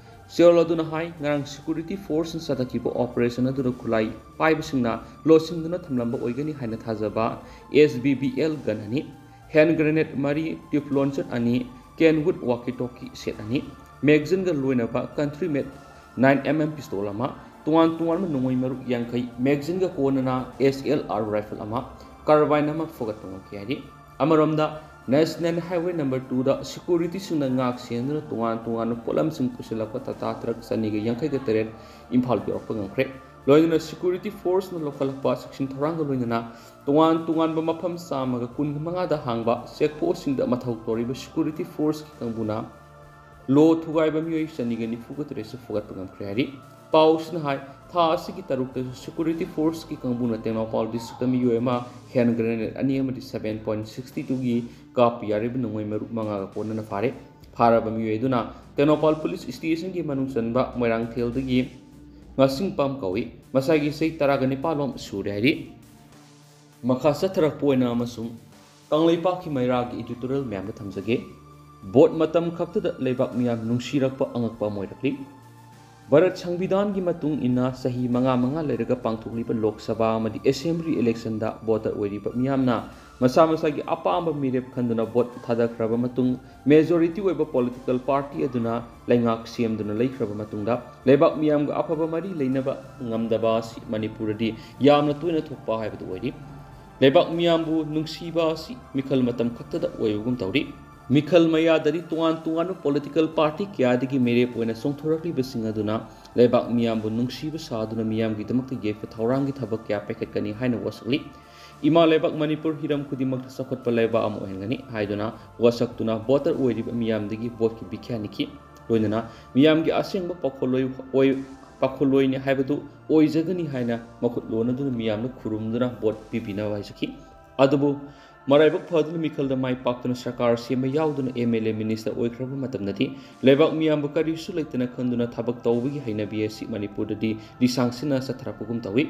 ꯁꯤꯑꯣꯜ ꯑꯗꯨꯅ ꯍꯥꯏ, ꯉꯔꯥꯡ ꯁꯦꯀ꯭ꯌꯨꯔꯤꯇꯤ ꯐꯣꯔꯁꯅ ꯆꯠꯊꯈꯤꯕ ꯑꯣꯄꯔꯦꯁꯟ ꯑꯗꯨꯗ ꯈꯨꯠꯂꯥꯏ ꯄꯥꯏꯕꯁꯤꯡꯅ ꯂꯣꯠꯁꯤꯟꯗꯨꯅ ꯊꯝꯂꯝꯕ ꯑꯣꯏꯒꯅꯤ ꯍꯥꯏꯅ ꯊꯥꯖꯕ ꯑꯦꯁ ꯕꯤ ꯕꯤ ꯑꯦꯜ ꯒꯟ ꯑꯅꯤ, ꯍꯦꯟ ꯒ꯭ꯔꯦꯅꯦꯗ ꯃꯔꯤ, ꯇ꯭ꯌꯨꯕ ꯂꯣꯟꯆꯔ ꯑꯅꯤ, ꯀꯦꯟꯋꯨꯗ ꯋꯥꯀꯤ ꯇꯣꯀꯤ ꯁꯦꯠ ꯑꯅꯤ, ꯃꯦꯒꯖꯤꯟꯒ ꯂꯣꯏꯅꯕ ꯀꯟꯇ꯭ꯔꯤ ꯃꯦꯗ ꯅꯥꯏꯟ ꯑꯦꯝ ꯑꯦꯝ ꯄꯤꯁꯇꯣꯜ ꯑꯃ, ꯇꯣꯉꯥꯟ ꯇꯣꯉꯥꯟꯕ ꯅꯣꯡꯃꯩ ꯃꯔꯨ ꯌꯥꯡꯈꯩ, ꯃꯦꯒꯖꯤꯟꯒ ꯀꯣꯟꯅꯅ ꯑꯦꯁ ꯑꯦꯜ ꯑꯥꯔ ꯔꯥꯏꯐꯜ ꯑꯃ, ꯀꯥꯔꯕꯥꯏꯟ ꯑꯃ ꯐꯒꯠꯄ ꯉꯝꯈꯤ ꯍꯥꯏꯔꯤ꯫ ꯑꯃꯔꯣꯝꯗ, ꯅꯦꯁꯅꯦꯜ ꯍꯥꯏꯋꯦ ꯅꯝꯕꯔ ꯇꯨꯗ ꯁꯦꯀ꯭ꯌꯨꯔꯤꯇꯤꯁꯤꯡꯅ ꯉꯥꯛ ꯁꯦꯟꯗꯨꯅ ꯇꯣꯉꯥꯟ ꯇꯣꯉꯥꯟꯕ ꯄꯣꯠꯂꯝꯁꯤꯡ ꯄꯨꯁꯤꯜꯂꯛꯄ ꯇꯥꯇꯥ ꯇ꯭ꯔꯛ ꯆꯅꯤꯒ ꯌꯥꯡꯈꯩꯒ ꯇꯔꯦꯠ ꯏꯝꯐꯥꯜ ꯌꯧꯔꯛꯄ ꯉꯝꯈ꯭ꯔꯦ꯫ ꯂꯣꯏꯅꯅ ꯁꯦꯀ꯭ꯌꯨꯔꯤꯇꯤ ꯐꯣꯔꯁꯅ ꯂꯧꯈꯠꯂꯛꯄ ꯆꯦꯛꯁꯤꯟ ꯊꯧꯔꯥꯡꯒ ꯂꯣꯏꯅꯅ ꯇꯣꯉꯥꯟ ꯇꯣꯉꯥꯟꯕ ꯃꯐꯝ ꯆꯥꯝꯃꯒ ꯀꯨꯟꯒ ꯃꯉꯥꯗ ꯍꯥꯡꯕ ꯆꯦꯛ ꯄꯣꯁꯁꯤꯡꯗ ꯃꯊꯧ ꯇꯧꯔꯤꯕ ꯁꯦꯀ꯭ꯌꯨꯔꯤꯇꯤ ꯐꯣꯔꯁꯀꯤ ꯀꯥꯡꯕꯨꯅ ꯂꯣ ꯊꯨꯒꯥꯏꯕ ꯃꯤꯑꯣꯏ ꯆꯅꯤꯒ ꯅꯤꯐꯨꯒ ꯇꯔꯦꯠꯁꯨ ꯐꯨꯒꯠꯄ ꯉꯝꯈ꯭ꯔꯦ ꯍꯥꯏꯔꯤ꯫ ꯄꯥꯎꯁꯤꯅ ꯍꯥꯏ, ꯊꯥ ꯑꯁꯤꯒꯤ ꯇꯔꯨꯛꯇꯁꯨ ꯁꯦꯀ꯭ꯌꯨꯔꯤꯇꯤ ꯐꯣꯔꯁꯀꯤ ꯀꯥꯡꯕꯨꯅ ꯇꯦꯡꯅꯧꯄꯥꯜ ꯗꯤꯁꯇ꯭ꯔꯤꯛꯇ ꯃꯤꯑꯣꯏ ꯑꯃ, ꯍꯦꯟ ꯒ꯭ꯔꯦꯅꯦꯗ ꯑꯅꯤ ꯑꯃꯗꯤ ꯁꯚꯦꯟ ꯄꯣꯏꯟ ꯁꯤꯛꯁꯇꯤ ꯇꯨꯒꯤ ꯀꯥꯞꯄ ꯌꯥꯔꯤꯕ ꯅꯣꯡꯃꯩ ꯃꯔꯨ ꯃꯉꯥꯒ ꯀꯣꯟꯅꯅ ꯐꯥꯔꯦ꯫ ꯐꯥꯔꯕ ꯃꯤꯑꯣꯏ ꯑꯗꯨꯅ ꯇꯦꯡꯅꯧꯄꯥꯜ ꯄꯨꯂꯤꯁ ꯁ꯭ꯇꯦꯁꯟꯒꯤ ꯃꯅꯨꯡ ꯆꯟꯕ ꯃꯣꯏꯔꯥꯡꯊꯦꯜꯗꯒꯤ ꯉꯥꯁꯤꯡꯄꯥꯝ ꯀꯧꯏ꯫ ꯃꯁꯥꯒꯤ ꯆꯍꯤ ꯇꯔꯥꯒ ꯅꯤꯄꯥꯜ ꯂꯣꯝ ꯁꯨꯔꯦ ꯍꯥꯏꯔꯤ꯫ ꯃꯈꯥ ꯆꯠꯊꯔꯛꯄ ꯑꯣꯏꯅ ꯑꯃꯁꯨꯡ ꯀꯪꯂꯩꯄꯥꯛꯀꯤ ꯃꯩꯔꯥꯒꯤ ꯏꯗꯤꯇꯣꯔꯤꯌꯦꯜ ꯃꯌꯥꯝꯗ ꯊꯝꯖꯒꯦ꯫ ꯚꯣꯠ ꯃꯇꯝ ꯈꯛꯇꯗ ꯂꯩꯕꯥꯛ ꯃꯤꯌꯥꯝ ꯅꯨꯡꯁꯤꯔꯛꯄ ꯑꯉꯛꯄ ꯑꯃ ꯑꯣꯏꯔꯛꯂꯤ꯫ ꯚꯥꯔꯠ ꯁꯪꯕꯤꯙꯥꯟꯒꯤ ꯃꯇꯨꯡ ꯏꯟꯅ ꯆꯍꯤ ꯃꯉꯥ ꯃꯉꯥ ꯂꯩꯔꯒ ꯄꯥꯡꯊꯣꯛꯂꯤꯕ ꯂꯣꯛ ꯁꯚꯥ ꯑꯃꯗꯤ ꯑꯦꯁꯦꯝꯕ꯭ꯂꯤ ꯏꯂꯦꯛꯁꯟꯗ ꯚꯣꯇꯔ ꯑꯣꯏꯔꯤꯕ ꯃꯤꯌꯥꯝꯅ ꯃꯁꯥ ꯃꯁꯥꯒꯤ ꯑꯄꯥꯝꯕ ꯃꯤꯔꯦꯞ ꯈꯟꯗꯨꯅ ꯚꯣꯠ ꯊꯥꯗꯈ꯭ꯔꯕ ꯃꯇꯨꯡ, ꯃꯦꯖꯣꯔꯤꯇꯤ ꯑꯣꯏꯕ ꯄꯣꯂꯤꯇꯤꯀꯦꯜ ꯄꯥꯔꯇꯤ ꯑꯗꯨꯅ ꯂꯩꯉꯥꯛ ꯁꯦꯝꯗꯨꯅ ꯂꯩꯈ꯭ꯔꯕ ꯃꯇꯨꯡꯗ, ꯂꯩꯕꯥꯛ ꯃꯤꯌꯥꯝꯒ ꯑꯐꯕ ꯃꯔꯤ ꯂꯩꯅꯕ ꯉꯝꯗꯕ ꯑꯁꯤ ꯃꯅꯤꯄꯨꯔꯗꯗꯤ ꯌꯥꯝꯅ ꯇꯣꯏꯅ ꯊꯣꯛꯄ ꯍꯥꯏꯕꯗꯨ ꯑꯣꯏꯔꯤ꯫ ꯂꯩꯕꯥꯛ ꯃꯤꯌꯥꯝꯕꯨ ꯅꯨꯡꯁꯤꯕ ꯑꯁꯤ ꯃꯤꯈꯜ ꯃꯇꯝ ꯈꯛꯇꯗ ꯑꯣꯏꯕꯒꯨꯝ ꯇꯧꯔꯤ꯫ ꯃꯤꯈꯜ ꯃꯌꯥꯗꯗꯤ ꯇꯣꯉꯥꯟ ꯇꯣꯉꯥꯟꯕ ꯄꯣꯂꯤꯇꯤꯀꯦꯜ ꯄꯥꯔꯇꯤ ꯀꯌꯥꯗꯒꯤ ꯃꯤꯔꯦꯞ ꯑꯣꯏꯅ ꯆꯣꯡꯊꯣꯔꯛꯂꯤꯕꯁꯤꯡ ꯑꯗꯨꯅ ꯂꯩꯕꯥꯛ ꯃꯤꯌꯥꯝꯕꯨ ꯅꯨꯡꯁꯤꯕ ꯁꯥꯗꯨꯅ ꯃꯤꯌꯥꯝꯒꯤꯗꯃꯛꯇ ꯌꯦꯛꯄ ꯊꯧꯔꯥꯡꯒꯤ ꯊꯕꯛ ꯀꯌꯥ ꯄꯥꯏꯈꯠꯀꯅꯤ ꯍꯥꯏꯅ ꯋꯥꯁꯛꯂꯤ꯫ ꯏꯃꯥ ꯂꯩꯕꯥꯛ ꯃꯅꯤꯄꯨꯔ ꯍꯤꯔꯝ ꯈꯨꯗꯤꯡꯃꯛꯇ ꯆꯥꯎꯈꯠꯄ ꯂꯩꯕꯥꯛ ꯑꯃ ꯑꯣꯏꯍꯟꯒꯅꯤ ꯍꯥꯏꯗꯨꯅ ꯋꯥꯁꯛꯇꯨꯅ ꯚꯣꯇꯔ ꯑꯣꯏꯔꯤꯕ ꯃꯤꯌꯥꯝꯗꯒꯤ ꯚꯣꯠꯀꯤ ꯚꯤꯈ꯭ꯌꯥ ꯅꯤꯈꯤ꯫ ꯂꯣꯏꯅꯅ ꯃꯤꯌꯥꯝꯒꯤ ꯑꯁꯦꯡꯕ ꯄꯥꯎꯈꯣꯜꯂꯣꯏ ꯑꯣꯏ-, ꯄꯥꯎꯈꯣꯜꯂꯣꯏꯅꯤ ꯍꯥꯏꯕꯗꯨ ꯑꯣꯏꯖꯒꯅꯤ ꯍꯥꯏꯅ ꯃꯈꯨꯠ ꯂꯣꯟꯅꯗꯨꯅ ꯃꯤꯌꯥꯝꯅ ꯈꯨꯔꯨꯝꯗꯨꯅ ꯚꯣꯠ ꯄꯤꯕꯤꯅꯕ ꯍꯥꯏꯖꯈꯤ꯫ ꯑꯗꯨꯕꯨ ꯃꯔꯥꯏꯕꯛ ꯐꯗꯨꯅ ꯃꯤꯈꯜꯗ ꯃꯥꯏ ꯄꯥꯛꯇꯨꯅ ꯁꯔꯀꯥꯔ ꯁꯦꯝꯕ ꯌꯥꯎꯗꯨꯅ ꯑꯦꯝ ꯑꯦꯜ ꯑꯦ, ꯃꯤꯅꯤꯁꯇꯔ ꯑꯣꯏꯈ꯭ꯔꯕ ꯃꯇꯝꯗꯗꯤ ꯂꯩꯕꯥꯛ ꯃꯤꯌꯥꯝꯕꯨ ꯀꯔꯤꯁꯨ ꯂꯩꯇꯅ ꯈꯟꯗꯨꯅ ꯊꯕꯛ ꯇꯧꯕꯒꯤ ꯍꯩꯅꯕꯤ ꯑꯁꯤ ꯃꯅꯤꯄꯨꯔꯗꯗꯤ ꯂꯤꯁꯥꯡꯁꯤꯟꯅ ꯆꯠꯊꯔꯛꯄꯒꯨꯝ ꯇꯧꯏ꯫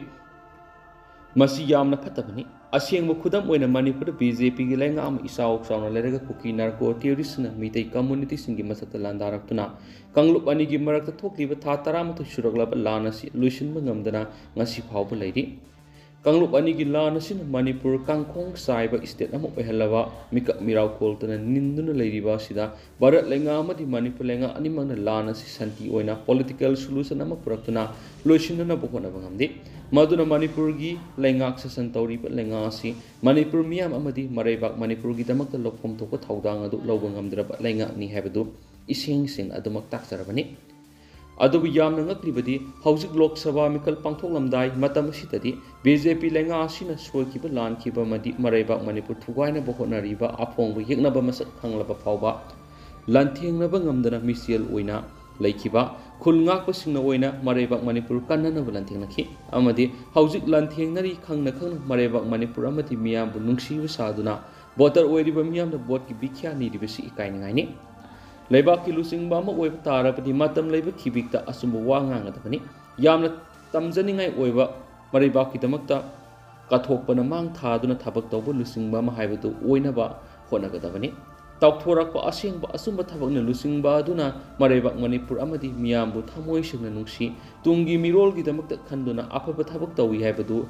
ꯃꯁꯤ ꯌꯥꯝꯅ ꯐꯠꯇꯕꯅꯤ꯫ ꯑꯁꯦꯡꯕ ꯈꯨꯗꯝ ꯑꯣꯏꯅ ꯃꯅꯤꯄꯨꯔꯗ ꯕꯤ ꯖꯦ ꯄꯤꯒꯤ ꯂꯩꯉꯥꯛ ꯑꯃ ꯏꯆꯥꯎ ꯆꯥꯎꯅ ꯂꯩꯔꯒ ꯀꯨꯀꯤ ꯅꯥꯔꯀꯣ ꯇꯦꯔꯣꯔꯤꯁꯁꯤꯡꯅ ꯃꯤꯇꯩ ꯀꯝꯃ꯭ꯌꯨꯅꯤꯇꯤꯁꯤꯡꯒꯤ ꯃꯊꯛꯇ ꯂꯥꯟꯗꯥꯔꯛꯇꯨꯅ ꯀꯥꯡꯂꯨꯞ ꯑꯅꯤꯒꯤ ꯃꯔꯛꯇ ꯊꯣꯛꯂꯤꯕ ꯊꯥ ꯇꯔꯥꯃꯥꯊꯣꯏ ꯁꯨꯔꯛꯂꯕ ꯂꯥꯟ ꯑꯁꯤ ꯂꯣꯏꯁꯤꯟꯕ ꯉꯝꯗꯅ ꯉꯁꯤ ꯐꯥꯎꯕ ꯂꯩꯔꯤ꯫ ꯀꯥꯡꯂꯨꯞ ꯑꯅꯤꯒꯤ ꯂꯥꯟ ꯑꯁꯤꯅ ꯃꯅꯤꯄꯨꯔ ꯀꯥꯡꯈꯣꯡ ꯆꯥꯏꯕ ꯏꯁꯇꯦꯠ ꯑꯃ ꯑꯣꯏꯍꯜꯂꯕ ꯃꯤꯀꯞ ꯃꯤꯔꯥꯎ ꯀꯣꯜꯇꯅ ꯅꯤꯟꯗꯨꯅ ꯂꯩꯔꯤꯕ ꯑꯁꯤꯗ ꯚꯥꯔꯠ ꯂꯩꯉꯥꯛ ꯑꯃꯗꯤ ꯃꯅꯤꯄꯨꯔ ꯂꯩꯉꯥꯛ ꯑꯅꯤꯃꯛꯅ ꯂꯥꯟ ꯑꯁꯤ ꯁꯥꯟꯇꯤ ꯑꯣꯏꯅ ꯄꯣꯂꯤꯇꯤꯀꯦꯜ ꯁꯣꯂꯨꯁꯟ ꯑꯃ ꯄꯨꯔꯛꯇꯨꯅ ꯂꯣꯏꯁꯤꯟꯅꯅꯕ ꯍꯣꯠꯅꯕ ꯉꯝꯗꯦ꯫ ꯃꯗꯨꯅ ꯃꯅꯤꯄꯨꯔꯒꯤ ꯂꯩꯉꯥꯛ ꯁꯥꯁꯟ ꯇꯧꯔꯤꯕ ꯂꯩꯉꯥꯛ ꯑꯁꯤ ꯃꯅꯤꯄꯨꯔ ꯃꯤꯌꯥꯝ ꯑꯃꯗꯤ ꯃꯔꯩꯕꯥꯛ ꯃꯅꯤꯄꯨꯔꯒꯤꯗꯃꯛꯇ ꯂꯧꯐꯝ ꯊꯣꯛꯄ ꯊꯧꯗꯥꯡ ꯑꯗꯨ ꯂꯧꯕ ꯉꯝꯗ꯭ꯔꯕ ꯂꯩꯉꯥꯛꯅꯤ ꯍꯥꯏꯕꯗꯨ ꯏꯁꯦꯡ ꯁꯦꯡꯅ ꯑꯗꯨꯃꯛ ꯇꯥꯛꯆꯔꯕꯅꯤ꯫ ꯑꯗꯨꯕꯨ ꯌꯥꯝꯅ ꯉꯛꯂꯤꯕꯗꯤ ꯍꯧꯖꯤꯛ ꯂꯣꯛ ꯁꯚꯥ ꯃꯤꯈꯜ ꯄꯥꯡꯊꯣꯛꯂꯝꯗꯥꯏ ꯃꯇꯝ ꯑꯁꯤꯗꯗꯤ ꯕꯤ ꯖꯦ ꯄꯤ ꯂꯩꯉꯥꯛ ꯑꯁꯤꯅ ꯁꯣꯏꯈꯤꯕ ꯂꯥꯟꯈꯤꯕ ꯑꯃꯗꯤ ꯃꯔꯩꯕꯥꯛ ꯃꯅꯤꯄꯨꯔ ꯊꯨꯒꯥꯏꯅꯕ ꯍꯣꯠꯅꯔꯤꯕ ꯑꯐꯣꯡꯕ ꯌꯦꯛꯅꯕ ꯃꯁꯛ ꯈꯪꯂꯕ ꯐꯥꯎꯕ ꯂꯥꯟꯊꯦꯡꯅꯕ ꯉꯝꯗꯅ ꯃꯤꯆꯦꯜ ꯑꯣꯏꯅ ꯂꯩꯈꯤꯕ ꯈꯨꯜ ꯉꯥꯛꯄꯁꯤꯡꯅ ꯑꯣꯏꯅ ꯃꯔꯩꯕꯥꯛ ꯃꯅꯤꯄꯨꯔ ꯀꯟꯅꯅꯕ ꯂꯥꯟꯊꯦꯡꯅꯈꯤ ꯑꯃꯗꯤ ꯍꯧꯖꯤꯛ ꯂꯥꯟꯊꯦꯡꯅꯔꯤ ꯈꯪꯅ ꯈꯪꯅ ꯃꯔꯩꯕꯥꯛ ꯃꯅꯤꯄꯨꯔ ꯑꯃꯗꯤ ꯃꯤꯌꯥꯝꯕꯨ ꯅꯨꯡꯁꯤꯕ ꯁꯥꯗꯨꯅ ꯚꯣꯇꯔ ꯑꯣꯏꯔꯤꯕ ꯃꯤꯌꯥꯝꯗ ꯚꯣꯠꯀꯤ ꯚꯤꯈ꯭ꯌꯥ ꯅꯤꯔꯤꯕꯁꯤ ꯏꯀꯥꯏꯅꯤꯡꯉꯥꯏꯅꯤ꯫ ꯂꯩꯕꯥꯛꯀꯤ ꯂꯨꯆꯤꯡꯕ ꯑꯃ ꯑꯣꯏꯕ ꯇꯥꯔꯕꯗꯤ ꯃꯇꯝ ꯂꯩꯕ ꯈꯤꯕꯤꯛꯇ ꯑꯆꯨꯝꯕ ꯋꯥ ꯉꯥꯡꯒꯗꯕꯅꯤ꯫ ꯌꯥꯝꯅ ꯇꯝꯖꯅꯤꯡꯉꯥꯏ ꯑꯣꯏꯕ ꯃꯔꯩꯕꯥꯛꯀꯤꯗꯃꯛꯇ ꯀꯠꯊꯣꯛꯄꯅ ꯃꯥꯡ ꯊꯥꯗꯨꯅ ꯊꯕꯛ ꯇꯧꯕ ꯂꯨꯆꯤꯡꯕ ꯑꯃ ꯍꯥꯏꯕꯗꯨ ꯑꯣꯏꯅꯕ ꯍꯣꯠꯅꯒꯗꯕꯅꯤ꯫ ꯇꯧꯊꯣꯔꯛꯄ ꯑꯁꯦꯡꯕ ꯑꯆꯨꯝꯕ ꯊꯕꯛꯅ ꯂꯨꯆꯤꯡꯕ ꯑꯗꯨꯅ ꯃꯔꯩꯕꯥꯛ ꯃꯅꯤꯄꯨꯔ ꯑꯃꯗꯤ ꯃꯤꯌꯥꯝꯕꯨ ꯊꯃꯣꯏ ꯁꯦꯡꯅ ꯅꯨꯡꯁꯤ, ꯇꯨꯡꯒꯤ ꯃꯤꯔꯣꯜꯒꯤꯗꯃꯛꯇ ꯈꯟꯗꯨꯅ ꯑꯐꯕ ꯊꯕꯛ ꯇꯧꯏ ꯍꯥꯏꯕꯗꯨ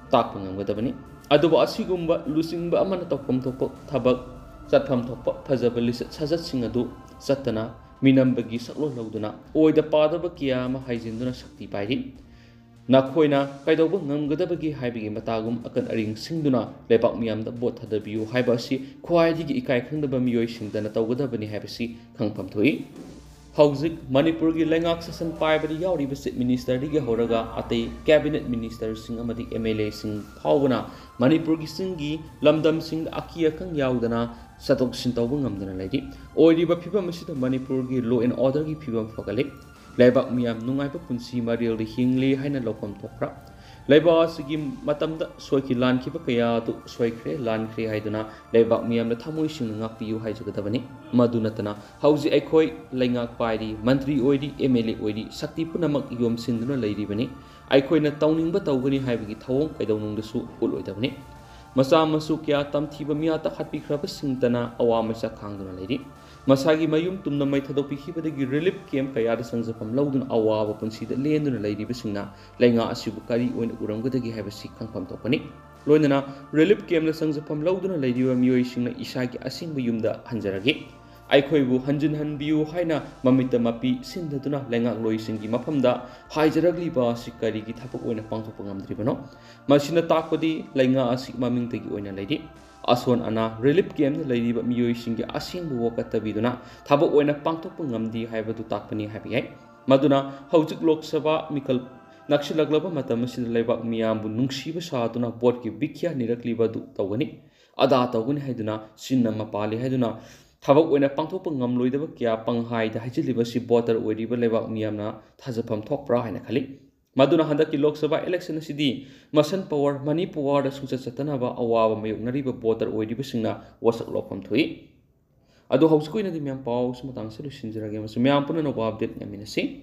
ꯇꯥꯛꯄ ꯉꯝꯒꯗꯕꯅꯤ꯫ ꯑꯗꯨꯕꯨ ꯑꯁꯤꯒꯨꯝꯕ ꯂꯨꯆꯤꯡꯕ ꯑꯃꯅ ꯇꯧꯐꯝ ꯊꯣꯛꯄ ꯊꯕꯛ, ꯆꯠꯐꯝ ꯊꯣꯛꯄ ꯐꯖꯕ ꯂꯤꯆꯠ ꯁꯥꯖꯠꯁꯤꯡ ꯑꯗꯨ ꯆꯠꯇꯅ ꯃꯤꯅꯝꯕꯒꯤ ꯁꯛꯂꯣꯟ ꯂꯧꯗꯨꯅ ꯑꯣꯏꯗ ꯄꯥꯗꯕ ꯀꯌꯥ ꯑꯃ ꯍꯥꯏꯖꯤꯟꯗꯨꯅ ꯁꯛꯇꯤ ꯄꯥꯏꯔꯤ꯫ ꯅꯈꯣꯏꯅ ꯀꯩꯗꯧꯕ ꯉꯝꯒꯗꯕꯒꯦ ꯍꯥꯏꯕꯒꯤ ꯃꯇꯥꯒꯨꯝ ꯑꯀꯟ ꯑꯔꯤꯡ ꯁꯤꯡꯗꯨꯅ ꯂꯩꯕꯥꯛ ꯃꯤꯌꯥꯝꯗ ꯚꯣꯠ ꯊꯥꯗꯕꯤꯌꯨ ꯍꯥꯏꯕ ꯑꯁꯤ ꯈ꯭ꯋꯥꯏꯗꯒꯤ ꯏꯀꯥꯏ ꯈꯪꯗꯕ ꯃꯤꯑꯣꯏꯁꯤꯡꯗꯅ ꯇꯧꯒꯗꯕꯅꯤ ꯍꯥꯏꯕꯁꯤ ꯈꯪꯐꯝ ꯊꯣꯛꯏ꯫ ꯍꯧꯖꯤꯛ ꯃꯅꯤꯄꯨꯔꯒꯤ ꯂꯩꯉꯥꯛ ꯁꯥꯁꯟ ꯄꯥꯏꯕꯗ ꯌꯥꯎꯔꯤꯕ ꯆꯤꯐ ꯃꯤꯅꯤꯁꯇꯔꯗꯒꯤ ꯍꯧꯔꯒ ꯑꯇꯩ ꯀꯦꯕꯤꯅꯦꯠ ꯃꯤꯅꯤꯁꯇꯔꯁꯤꯡ ꯑꯃꯗꯤ ꯑꯦꯝ ꯑꯦꯜ ꯑꯦꯁꯤꯡ ꯐꯥꯎꯕꯅ ꯃꯅꯤꯄꯨꯔꯒꯤ ꯆꯤꯡꯒꯤ ꯂꯝꯗꯝꯁꯤꯡꯗ ꯑꯀꯤ ꯑꯈꯪ ꯌꯥꯎꯗꯅ ꯆꯠꯊꯣꯛ ꯆꯠꯁꯤꯟ ꯇꯧꯕ ꯉꯝꯗꯅ ꯂꯩꯔꯤ꯫ ꯑꯣꯏꯔꯤꯕ ꯐꯤꯕꯝ ꯑꯁꯤꯗ ꯃꯅꯤꯄꯨꯔꯒꯤ ꯂꯣ ꯑꯦꯟ ꯑꯣꯔꯗꯔꯒꯤ ꯐꯤꯕꯝ ꯐꯒꯠꯂꯤ꯫ ꯂꯩꯕꯥꯛ ꯃꯤꯌꯥꯝ ꯅꯨꯡꯉꯥꯏꯕ ꯄꯨꯟꯁꯤ ꯃꯔꯦꯜꯗ ꯍꯤꯡꯂꯤ ꯍꯥꯏꯅ ꯂꯧꯐꯝ ꯊꯣꯛꯄ꯭ꯔꯥ? ꯂꯩꯕꯥꯛ ꯑꯁꯤꯒꯤ ꯃꯇꯝꯗ ꯁꯣꯏꯈꯤ ꯂꯥꯟꯈꯤꯕ ꯀꯌꯥ ꯑꯗꯨ ꯁꯣꯏꯈ꯭ꯔꯦ ꯂꯥꯟꯈ꯭ꯔꯦ ꯍꯥꯏꯗꯨꯅ ꯂꯩꯕꯥꯛ ꯃꯤꯌꯥꯝꯅ ꯊꯃꯣꯏ ꯁꯦꯡꯅ ꯉꯥꯛꯄꯤꯌꯨ ꯍꯥꯏꯖꯒꯗꯕꯅꯤ꯫ ꯃꯗꯨ ꯅꯠꯇꯅ ꯍꯧꯖꯤꯛ ꯑꯩꯈꯣꯏ ꯂꯩꯉꯥꯛ ꯄꯥꯏꯔꯤ, ꯃꯟꯇ꯭ꯔꯤ ꯑꯣꯏꯔꯤ, ꯑꯦꯝ ꯑꯦꯜ ꯑꯦ ꯑꯣꯏꯔꯤ, ꯁꯛꯇꯤ ꯄꯨꯝꯅꯃꯛ ꯌꯣꯝꯁꯤꯟꯗꯨꯅ ꯂꯩꯔꯤꯕꯅꯤ꯫ ꯑꯩꯈꯣꯏꯅ ꯇꯧꯅꯤꯡꯕ ꯇꯧꯒꯅꯤ ꯍꯥꯏꯕꯒꯤ ꯊꯧꯑꯣꯡ ꯀꯩꯗꯧꯅꯨꯡꯗꯁꯨ ꯎꯠꯂꯣꯏꯗꯕꯅꯤ꯫ ꯃꯆꯥ ꯃꯁꯨ ꯀꯌꯥ ꯇꯝꯊꯤꯕ ꯃꯤꯌꯥ ꯇꯛꯈꯠꯄꯤꯈ꯭ꯔꯕꯁꯤꯡꯇꯅ ꯑꯋꯥ ꯃꯆꯥ ꯈꯥꯡꯗꯨꯅ ꯂꯩꯔꯤ꯫ ꯃꯁꯥꯒꯤ ꯃꯌꯨꯝ ꯇꯨꯝꯅ ꯃꯩ ꯊꯥꯗꯣꯛꯄꯤꯈꯤꯕꯗꯒꯤ ꯔꯤꯂꯤꯐ ꯀꯦꯝꯞ ꯀꯌꯥꯗ ꯆꯪꯖꯐꯝ ꯂꯧꯗꯨꯅ ꯑꯋꯥꯕ ꯄꯨꯟꯁꯤꯗ ꯂꯦꯟꯗꯨꯅ ꯂꯩꯔꯤꯕꯁꯤꯡꯅ ꯂꯩꯉꯥꯛ ꯑꯁꯤꯕꯨ ꯀꯔꯤ ꯑꯣꯏꯅ ꯎꯔꯝꯒꯗꯒꯦ ꯍꯥꯏꯕꯁꯤ ꯈꯪꯐꯝ ꯊꯣꯛꯄꯅꯤ꯫ ꯂꯣꯏꯅꯅ ꯔꯤꯂꯤꯐ ꯀꯦꯝꯞꯇ ꯆꯪꯖꯐꯝ ꯂꯧꯗꯨꯅ ꯂꯩꯔꯤꯕ ꯃꯤꯑꯣꯏꯁꯤꯡꯅ ꯏꯁꯥꯒꯤ ꯑꯁꯦꯡꯕ ꯌꯨꯝꯗ ꯍꯟꯖꯔꯒꯦ꯫ ꯑꯩꯈꯣꯏꯕꯨ ꯍꯟꯖꯤꯟꯍꯟꯕꯤꯌꯨ ꯍꯥꯏꯅ ꯃꯃꯤꯠꯇ ꯃꯄꯤ ꯁꯤꯟꯗꯗꯨꯅ ꯂꯩꯉꯥꯛꯂꯣꯏꯁꯤꯡꯒꯤ ꯃꯐꯝꯗ ꯍꯥꯏꯖꯔꯛꯂꯤꯕ ꯑꯁꯤ ꯀꯔꯤꯒꯤ ꯊꯕꯛ ꯑꯣꯏꯅ ꯄꯥꯡꯊꯣꯛꯄ ꯉꯝꯗ꯭ꯔꯤꯕꯅꯣ? ꯃꯁꯤꯅ ꯇꯥꯛꯄꯗꯤ ꯂꯩꯉꯥꯛ ꯑꯁꯤ ꯃꯃꯤꯡꯗꯒꯤ ꯑꯣꯏꯅ ꯂꯩꯔꯤ꯫ ꯑꯁꯣꯟ ꯑꯅꯥ ꯔꯤꯂꯤꯐ ꯀꯦꯝꯞꯇ ꯂꯩꯔꯤꯕ ꯃꯤꯑꯣꯏꯁꯤꯡꯒꯤ ꯑꯁꯦꯡꯕ ꯋꯥꯀꯠꯇꯕꯤꯗꯨꯅ ꯊꯕꯛ ꯑꯣꯏꯅ ꯄꯥꯡꯊꯣꯛꯄ ꯉꯝꯗꯦ ꯍꯥꯏꯕꯗꯨ ꯇꯥꯛꯄꯅꯤ ꯍꯥꯏꯕ ꯌꯥꯏ꯫ ꯃꯗꯨꯅ ꯍꯧꯖꯤꯛ ꯂꯣꯛ ꯁꯚꯥ ꯃꯤꯈꯜ ꯅꯛꯁꯤꯜꯂꯛꯂꯕ ꯃꯇꯝ ꯑꯁꯤꯗ ꯂꯩꯕꯥꯛ ꯃꯤꯌꯥꯝꯕꯨ ꯅꯨꯡꯁꯤꯕ ꯁꯥꯗꯨꯅ ꯚꯣꯠꯀꯤ ꯚꯤꯈ꯭ꯌꯥ ꯅꯤꯔꯛꯂꯤꯕ ꯑꯗꯨ ꯇꯧꯒꯅꯤ, ꯑꯗꯥ ꯇꯧꯒꯅꯤ ꯍꯥꯏꯗꯨꯅ ꯆꯤꯟ ꯑꯃ ꯄꯥꯜꯂꯤ ꯍꯥꯏꯗꯨꯅ ꯊꯕꯛ ꯑꯣꯏꯅ ꯄꯥꯡꯊꯣꯛꯄ ꯉꯝꯂꯣꯏꯗꯕ ꯀꯌꯥ ꯄꯪꯍꯥꯏꯗ ꯍꯥꯏꯖꯤꯜꯂꯤꯕꯁꯤ ꯚꯣꯇꯔ ꯑꯣꯏꯔꯤꯕ ꯂꯩꯕꯥꯛ ꯃꯤꯌꯥꯝꯅ ꯊꯥꯖꯐꯝ ꯊꯣꯛꯄ꯭ꯔꯥ ꯍꯥꯏꯅ ꯈꯜꯂꯤ꯫ ꯃꯗꯨꯅ ꯍꯟꯗꯛꯀꯤ ꯂꯣꯛ ꯁꯚꯥ ꯏꯂꯦꯛꯁꯟ ꯑꯁꯤꯗꯤ ꯃꯁꯟ ꯄꯋꯥꯔ, ꯃꯅꯤ ꯄꯋꯥꯔꯗ ꯁꯨꯡꯆꯠ ꯆꯠꯇꯅꯕ ꯑꯋꯥꯕ ꯃꯥꯌꯣꯛꯅꯔꯤꯕ ꯚꯣꯇꯔ ꯑꯣꯏꯔꯤꯕꯁꯤꯡꯅ ꯋꯥꯁꯛ ꯂꯧꯐꯝ ꯊꯣꯛꯏ꯫ ꯑꯗꯣ ꯍꯧꯖꯤꯛꯀꯤ ꯑꯣꯏꯅꯗꯤ ꯃꯌꯥꯝ ꯄꯥꯎꯁꯤ ꯃꯇꯥꯡꯁꯤꯗ ꯂꯣꯏꯁꯤꯟꯖꯔꯒꯦ ꯑꯃꯁꯨꯡ ꯃꯌꯥꯝ ꯄꯨꯟꯅ ꯑꯅꯧꯕ ꯑꯞꯗꯦꯠ ꯌꯥꯃꯤꯟꯅꯁꯤ꯫